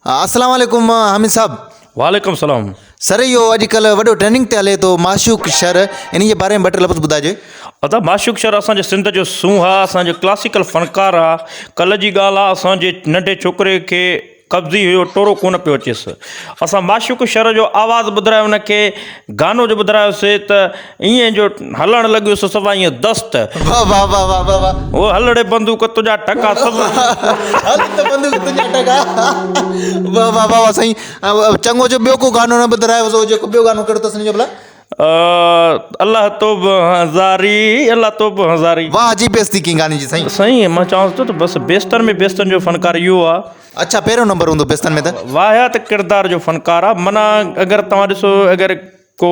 السلام عليڪم حامد صاحب. وعليڪم السلام. سر اهو اڄ ڪلهه وڏو ٽريننگ تي هلي ٿو معشوق شر انهي جي باري ۾ ٻه ٽي لفظ ٻڌائجي. ادا معشوق شر اسان جي سنڌ جو سونهن آ اسان جو ڪلاسيڪل فنڪار آ ڪلهه جي ڳالهه آ اسان جي ننڍي ڇوڪري کي قبضي هيو ٽورو ڪونه پيو اچيس اسان معشوق شر جو آواز ٻڌرائي ان کي گانو جو ٻڌرايوسي ته ائين جو هلڻ لڳيس صفا ائين دست. واه واه واه واه واه واه. او هلڙي بندوق تنهنجا ٽڪا سڀ. هل ته بندوق تنهنجا ٽڪا. واه واه واه واه سائين چڱو جو ٻيو ڪو گانو نه ٻڌرايو هو جيڪو ٻيو گانو ڪهڙو اٿس ان جو ڀلا. الله توبه هزاري الله توبه هزاري. واه عجيب بيستي ڪئي گاني جي سائين. سائين مان چوانس ٿو ته بس بيستن ۾ بيستن جو فنڪار اهو آ. اڇا پهريون نمبر هوندو بيستن ۾ ته. واهيات ڪردار جو فنڪار آ معنيٰ اگر توهان ڏسو اگر ڪو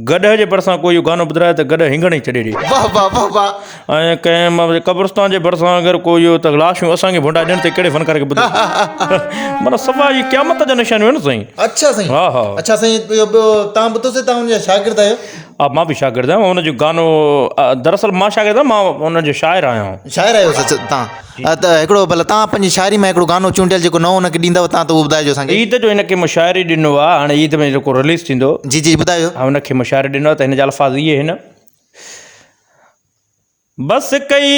گڏهه جي ڀرسان ڪو اهو گانو ٻڌرائي ته گڏهه هنگڻ ئي ڇڏي ڏي. واه واه واه واه. ۽ ڪنهن قبرستان جي ڀرسان اگر ڪو اهو ته لاشون اسان کي ڀونڊا ڏين ته ڪهڙي فنڪار کي ٻڌو معنيٰ صفا اهي قيامت جا نشانيون آهن سائين. اڇا سائين. ها ها. اڇا سائين اهو ٻيو تان ٻڌو سي تان ان جا شاگرد آهيو. ها مان به شاگرد آهيان ان جو گانو دراصل مان شاگرد نه مان ان جو شاعر آهيان. شاعر آهيو سچ تان ته هڪڙو ڀلا تان پنهنجي شاعري مان هڪڙو گانو چونڊيل جيڪو نئون ان کي ڏيندؤ تان ته اهو ٻڌائجو اسان کي. عيد جو هن کي مون شاعري ڏنو آهي هاڻي عيد ۾ جيڪو رليز ٿيندو. جي جي ٻڌايو. ها ان کي مون شاعري ڏنو آهي ته هن جا الفاظ اهي آهن. بس ڪئي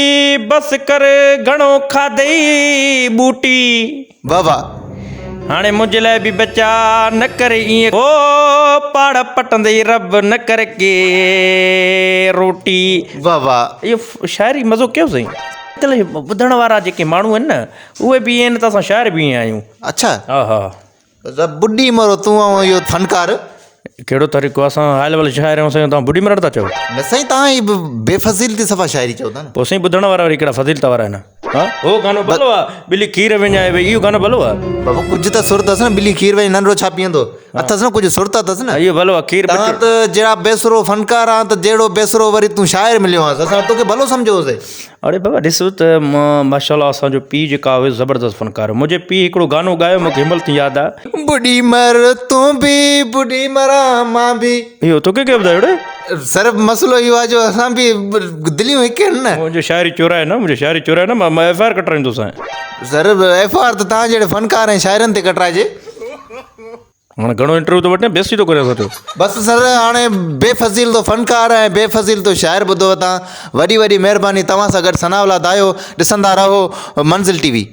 بس ڪر گهڻو کاڌئي ٻوٽي. واه واه. هاڻي منهنجي لاء به بچاء نه ڪر ائين هو پاڙ پٽندئي رب نه ڪر ڪي روٽي. واه واه. اهو شاعري مزو ڪيو سائين. اڄڪلهه ٻڌڻ وارا جيڪي ماڻهو آهن نه اهي به ائين آهن ته اسان شاعر به ائين آهيون. اڇا. ها ها. رب ٻڏي مرو تون ۽ اهو فنڪار. ڪهڙو طريقو اسان هاء ليول شاعر آهيون سائين توهان ٻڏي مرڻ ٿا چئو. نه سائين توهان هي بي فضيلتي صفا شاعري چئو ٿا نه. پوء سائين ٻڌڻ وارا وري ڪهڙا فضيلت وارا آهن. ها هو گانو ڀلو آ ٻلي کير وڃائي وئي اهو گانو ڀلو آ. بابا ڪجهه ته سر اٿس نه ٻلي کير وڃائي ننڍڙو ڇا پيئندو اٿس نه ڪجهه سر ته اٿس نه. اهو ڀلو آ کير توهان ته جهڙا بيسرو فنڪار آن ته جهڙو بيسرو وري تون شاعر مليو آن اسان توکي ڀلو سمجهيو هوسي. اڙي بابا ڏس ته مان ماشاءالله اسان جو پيء جيڪا هيو زبردست فنڪار هو منهنجي پيء هڪڙو گانو ڳايو مونکي هن مهل تائين ياد آ. ٻڏي مر تون به ٻڏي مران مان به. اهو توکي ڪنهن ٻڌايو ڙي. سر مسئلو اهو آ جو اسان به دليون هڪ آهن نه. منهنجو شاعري چورائي نه منهنجو شاعري چورائي نه مان F I R ڪٽرائيندوسانء. Sir F I R ته توهان جهڙي فنڪار ۽ شاعرن تي ڪٽرائجي. هاڻي گهڻو انٽرويو ٿو وٺين بيستي ٿو ڪرين اسان جو. بس سر هاڻي بي فضيل تو فنڪار ۽ بي فضيل تو شاعر ٻڌو وتان وڏي وڏي مهرباني توهان سان گڏ ثناء الله دايو ڏسندا رهو منزل ٽي وي.